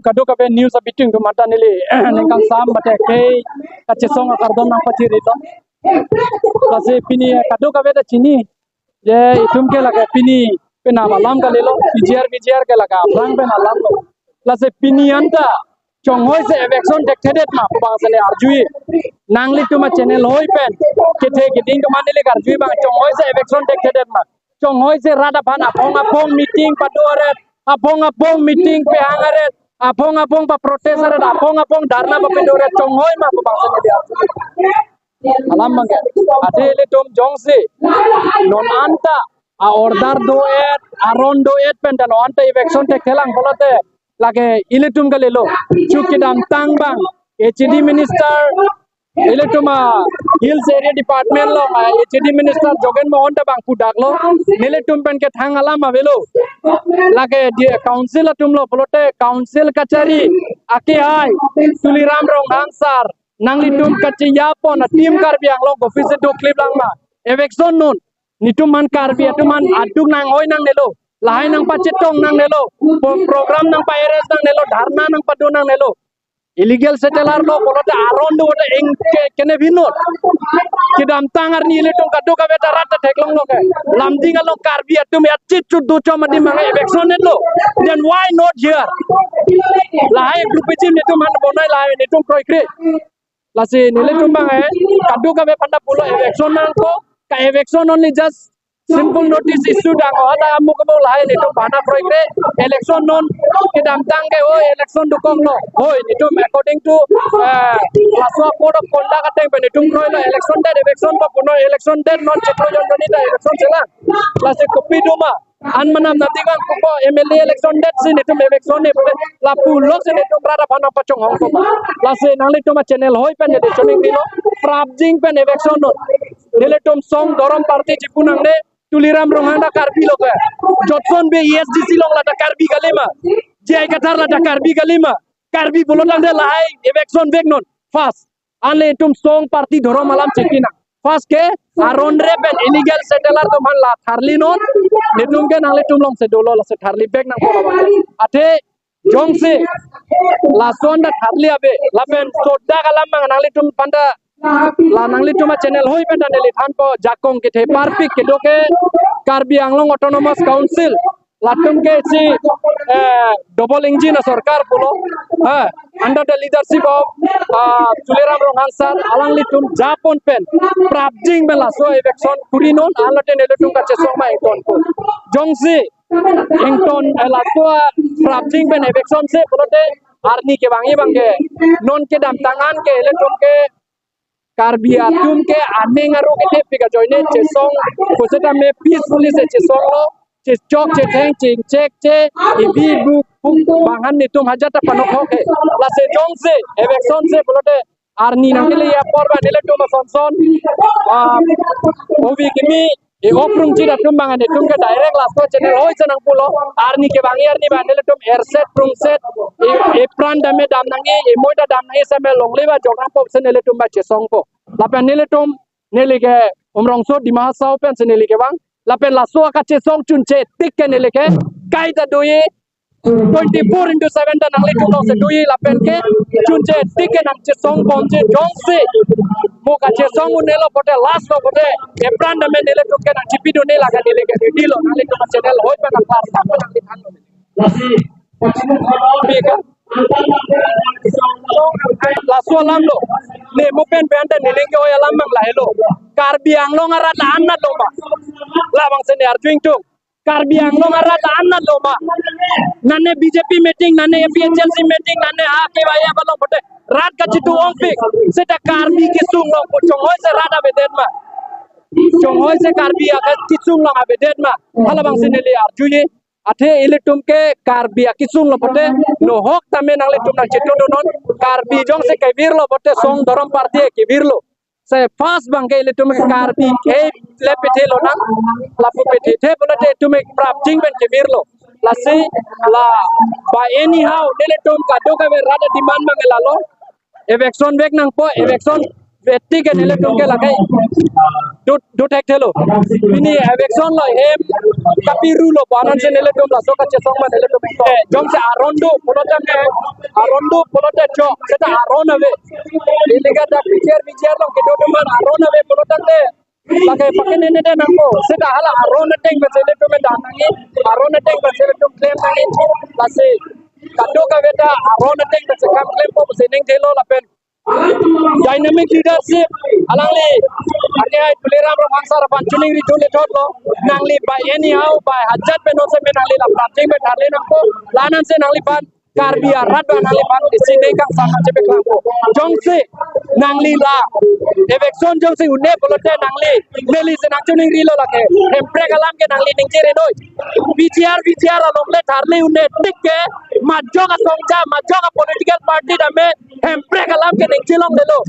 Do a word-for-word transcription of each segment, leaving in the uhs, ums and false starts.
kadokave news abitung atum anta neli ningkan sam mate ke kachesong akardom nangpachiri lo. Lasi pini kadokave ta chini je itum ke lake pini penap alam kalilo, P G R, V G R ke lake aphrang pen alam lo. Lasi pini anta chonghoi se eviction thekthedet ma pu bang sene arjui. Nanglitum a channel hoi pen kethe keding atum an neli arjui bang chonghoi se eviction thekthedet ma. Chonghoi se rat aphan aphong aphong meeting pado aret, aphong aphong meeting pehang aret, aphong aphong pa protest aret, aphong aphong dharna pa pado aret, chonghoi ma pu bang sene arjui. Alam bang ke. Athe ilitum jongsi non anta a-order do-et, aron do-et pen ta non anta eviction thekthelang pulote lake ilitum kalilo. Chu kedamtang bang H A D minister, ilitum a Hills Area Department along a H A D minister Jogen Mohan ta bang pudak lo. Nelitum pen kethang alam avelo. Lake di council atum lo pulote council kachari akehai Tuliram Ronghang sir, nanglitum kachiyapon a Team Karbi Anglong office do clip lang ma. Eviction non. Netum aphan Karbi atum aphan aduk nanghoi nangnelo. Lahai nangpachetong nangnelo. Pro-, program nangpa-arrange nangnelo. Dharna nangpado nangnelo. Illegal settler lo pulote aron do pulote eng ke-, kene binot. Kedamtang arni ilitum kadokave ta rat ta theklonglo ke. Lamding along Karbi atum ya chit chut do chom adim mang eviction lo. Then why not here? Lahai group ichim netum aphan bonai lahai netum kroikre. Lasi nelitum bang eh, kadokave aphan ta pulo eviction nangkok, ka eviction only just simple notice issue dang, oh, hala amuk amuk lahai netum bana kroikre, election non kedamtang ke, oh, election dokoklo, hoi, netum according to, eh, laso code of conduct ateng pen netum kroilo, election det, eviction ba puno, election det non chiklo jon joni ta eviction chelang, lasi kopi do ma, an manam nati bang pupo M L A election det si netum eviction ne pulote lapu lo si netum rat aphan nangpachonghong ko. Lasi nanglitum a channel hoi pen neli choning dilo, prapjin pen eviction non. Nelitum song dhorom party chipu nangne, Tuliram Ronghang ta Karbi lo ke. Jotson Bey E S D C along la ta Karbi kali ma. J I Kathar la ta Karbi kali ma. Karbi pulo tangte lahai eviction vek non. First. Anle netum song party dhorom alam chekina. First ke aron re pen illegal settler atum aphan la tharli non. Netum ke nanglitum along si dolo lasi tharli vek nangpo. Athe jongsi lason ta tharli ave lapen sodak alam bang nanglitum aphan ta la nanglitum a channel hoi pen ta neli thanpo, jakong kethe parpik kedo ke Karbi Anglong Autonomous Council. Latum ke si, eh, double engine a sorkar pulo, eh, under the leadership of, ah, Tuliram Ronghang sir, alanglitum japon pen prapjin pen laso eviction kuri non, anlote nelitum kachesong ma ingtonpo. Jongsi ington, eh, laso prapjin pen eviction si pulote arni kevangji bang ke non kedamtang an ke ilitum ke Karbi atum ke aning aro kethe pik ajoine chesong, pusitame peacefully si chesonglo, chechok chetheng chingchek che, ibi bu puk bang an netum hajat ta panokhok he. Lasi jongsi eviction si pulote arni nangkele apor ba nelitum asonson, ah, ovi kimi e-ok rungchit atum bang netum ke direct laso channel hoi si nangpulo, arni kevangji arni bang nelitum erset rungset, e, epran dam me dam nangji, emoi ta dam nangji seme longle ba jok nangpo si nelitum ba chesongpo. Lapen nelitum neli ke Umrongso Dima Hasao pen si neli kevang. Lapen laso kachesong chunche tik ke neli ke kaita doji twenty-four into seven ta nanglitum along si doji lapen ke chunche tik ke nangchesong bomji jongsi mo kachesong un-elo pulote last lo pulote epran dam me nelitum ke nangchipidunde lake neli ke ready lo, nanglitum a channel hoi pen nangpar nangli thanlo. Bika. Laso alam lo. Ne mo pen pen ta neling ke hoi alam bang lahelo. Karbi Anglong arat la-an nat lo ma. Labang sene arju ingtung. Karbi Anglong arat la-an nat lo ma. Nane B J P meeting, nane A P H L C meeting, nane ha ke ba ya ba lo pulote rat kachitu ongpik. Seta Karbi kesung lo pu chonghoi se rat avedet ma. Chonghoi se Karbi aka kesung lo avedet ma. Halabang sene neli arjuji. Athe ilitum ke Karbi akesung lo pulote nohok tame nanglitum nangchitudun non. Karbi jongsi kevirlo pulote song dhorom party kevirlo. Si first bang ke ilitum Karbi ke le pethe lonang. Lapu pethethe pulote itum prapjin pen kevirlo. Lasi la by anyhow nelitum kadokave rat a-demand bang lalo. Eviction vek nangpo, eviction Beti ke nelitum ke lake dut, dut thekthelo. Pini eviction lo hem kapiru lo pu anansi nelitum laso kachesong ma nelitum. Jongsi aron do pulo tangte, aron do pulote chok, seta aron ave. Iliga dak P G R, V G R along kedo atum an aron ave pulo tangte, lake pakinene nangpo, seta hala aron ateng pensi nelitum dak nangji, aron ateng pensi nelitum klem nangji. Lasi kadokave ta aron ateng pensi kam klempo pusi ningthelo lapen dynamic leadership alangli, ake hai Tuliram Ronghang sir aphan chiningri dun le thotlo, nangli by anyhow, by hajat pen ose pen nangli la prapjing pen tharle nangpo, la anansi nangliphan Karbi arat ba nangliphan isi neng kangsam nangchepaklangpo. Jongsi nangli la eviction jongsi un-e pulote nangli, neli si nangchiningrilo lake, Hemprek alam ke nangli ningje re noi. P G R, V G R along le tharle un-e tik ke majok asong ja, majok a political party dame Hemprek alam ke ningje longlelo.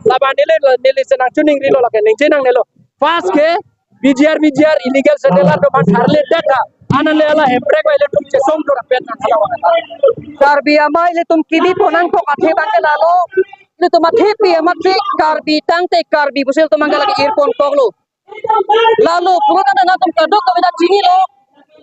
Laban neli, neli si nangchiningrilo lake ningje nangnelo. First ke P G R, V G R illegal settler atum aphan tharledet ta, anale hala Hemprek bai ilitum chesong dur apet nang hala. Karbi amei ilitum kebi pon nangkok athe abang ke lalo. Ilitum athe pi amat si Karbi tangte Karbi pusi ilitum abang ke lake irpon koklo. Lalo pulo tangte nangtum kadokave ta chinilo.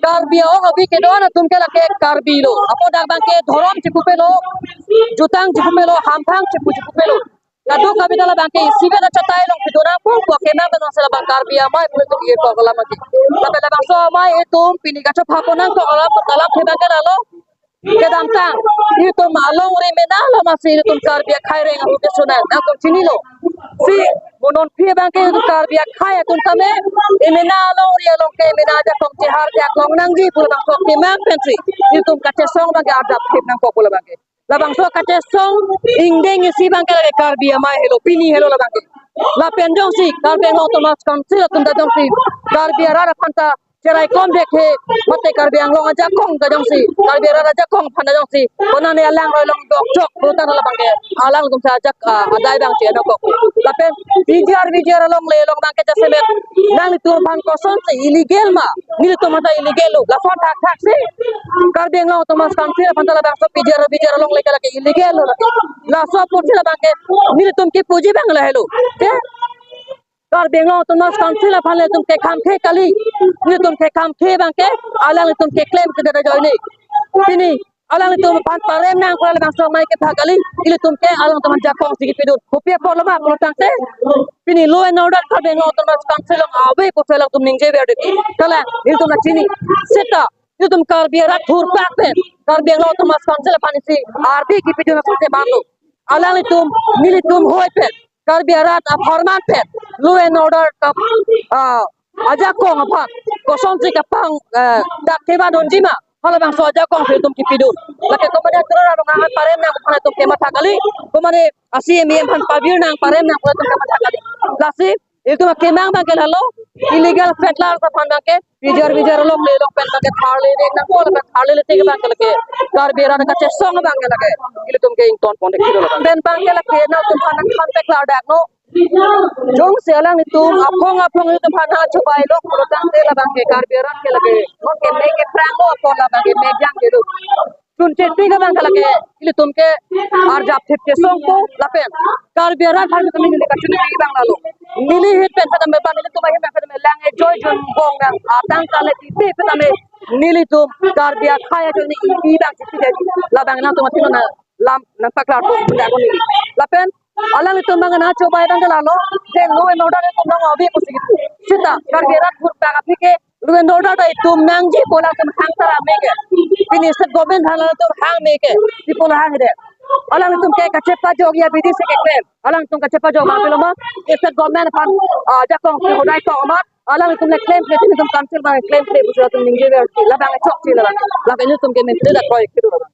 Karbi aong abi kedo-an atum ke lake Karbi lo. Apot dak abang ke dhorom chepupelo, jutang chepupelo, hamphang chepu chepupelo. Kadokave ta labang ke isivet achatai along kedo nangpo pu akemang pen nangsi labang Karbi amei pu ilitum irkok alam ke. Lapen labangso amei itum pini kachopha pon nangkok alam, alamthe abang ke lalo. Kedamtang itum alongri mena lo masi itum Karbi akhai reng ahut ke sunang nangtum chinilo. Si mo non aphi abang ke itum Karbi akhai atum tame emena alongri along ke emena ajakong chehar jakong nangji pu labangso akemang pensi itum kachesong abang ke adap thip nangkok pu labang ke. Labangso kachesong ingdeng isi abang ke lake Karbi amei helo, pini helo labang ke. Lapen jongsi Karbi Anglong Autonomous Council atum ta jongsi Karbi arat aphan ta cheraikom dek he, mate Karbi Anglong ajakong ta jongsi, Karbi arat ajakong aphan ta jongsi konane alangroi long dokchok pu ta labang ke, alangtum si ajak, ah, adai abang che nangkok. Lapen P G R, V G R along le along abang ke jasemet nanglitum aphan kosonsi illegal ma, nelitum aphan ta illegal lo. Lason thakthak si Karbi Anglong Autonomous Council aphan ta labangso P G R, V G R along le ke lake illegal lo lake. Laso apotsi labang ke nelitum kepuji abang lahelo. Ke Karbi Anglong Autonomous Council aphan le itum kekhang the kali. Nelitum kekhang the abang ke alanglitum keklem kedet ajoine. Pini alanglitum aphan parem nang pu labangso amei kepha kali. Ilitum ke alangtum aphan jakong si kepidun. Kopi apotlo ma pulo tangte, pini law and order Karbi Anglong Autonomous Council along ave pusi alangtum ningje ver deti. Kalang, ilitum nangchini. Seta itum Karbi arat thurpak pen Karbi Anglong Autonomous Council aphan isi ardi kepidun asonte manlo. Alanglitum, nelitum hoi pen Karbi arat apharman pen law and order kap, ah, ajakong aphan kosonsi kapang, eh, dak kevan unji ma, halabangso ajakong si itum kepidun. Lake komane Tuliram Ronghang aphan parem nang aphan itum kematha kali, komane a-C M, E M aphan pavir nang, parem nang aphan itum kematha kali. Lasi itum akemang abang ke lalo, illegal settlers aphan abang ke P G R, V G R along le along pen abang ke tharle dek nangpo, lapen tharle le tik abang ke lake Karbi arat kachesong abang ke lake ilitum ke ington pon dek kilo. Pen abang ke lake nangtum aphan nangthan paklar daknon. Jongsi alanglitum aphong aphong ilitum aphan nangchobai lok pulo tangte labang ke Karbi arat ke lake non ke me ke prang lo apot labang ke me jang kedo. Chunche tik abang ke lake ilitum ke arjap thip chesongpo lapen Karbi arat aphan kami neli kachiningri abang lalo. Neli ahin pen setame abang, nelitum ahin pen setame lang ejoi jonbong nang, atang kale titi setame nelitum Karbi akhai ajoine ipi abang si pide, labang nangtum athino na lam nangpaklarpo dak neli. Lapen alanglitum abang nangchobai abang ke lalo, je law and order itum along ave pusi kipu. Seta Karbi arat thurpak aphi ke law and order ta itum nangji pu alangtum hang tara me ke. Pini state government aphan alangtum hang me ke. Pi pulo hang de. Alangtum ke kachepajokji abidi si keklem. Alangtum kachepajok ma pilo ma, state government aphan, ah, ajakong si hodai tok ma, alangtum le claim kle, itum council abang claim kle pusi itum ningje ver, labang chokche labang. Labang itum ke mentri da koi kitu labang.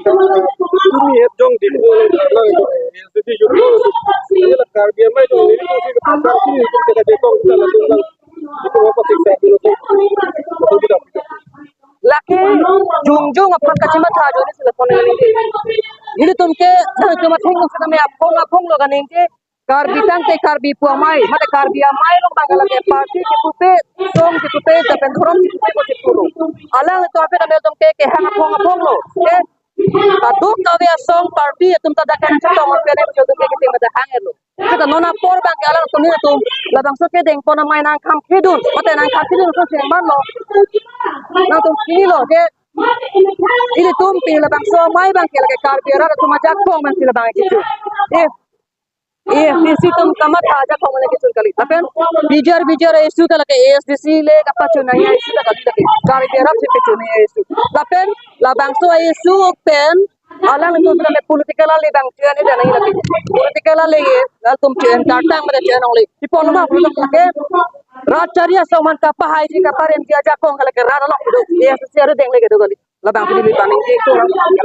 Tumi hep jong di ko lang, N C P youth ko. Ini la Karbi amei jong ini ko si pasar sini ko kita jekong kita langsung lang. Itu apa sih saya dulu tuh. Itu kita. Lake jongjong aphan kachematha ajoine si lason ningje. Ilitum ke, nangtum athengno setame aphong aphong lo kaningje. Karbi tangte Karbi pu amei, mate Karbi amei along abang ke lake party kepupe, song kepupe, lapen dhorom kepupe ko chepuro. Alanglitum aphi ta nelitum ke kehang aphong aphong lo. Ke Kadokave asong party atum ta dak nangchetong pen atum ke kiting pada hang elo. Kita non apor abang ke alangtum nelitum labangso kedeng pon amei nangkhamkhedun, mate nangkhamkhedun so seng manlo. Nangtum chinilo ke ilitum pi labangso amei abang ke lake Karbi arat atum ajakong abang ke labang ke chu. Eh, eh, isi atum kamatha ajakong abang ke chun kali. Lapen B J R, B J R issue ta lake A S D C le kapachun nangji issue ta kali lake. Karbi arat si pachun nangji issue. Lapen labangso issue pen alangtum pen political ale abang chuen ida nangji lake. Political ale ye, alangtum chuen kartang mate chuen ongle. Ipoloma pulotong lake rat chari asong aphan kapahaiji kaparemji ajakong ke lake rat along kedo. A S D C arideng le kedo kali. Labang pini lipan ningje tu.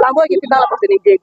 Lambo ke pinal apa sini je.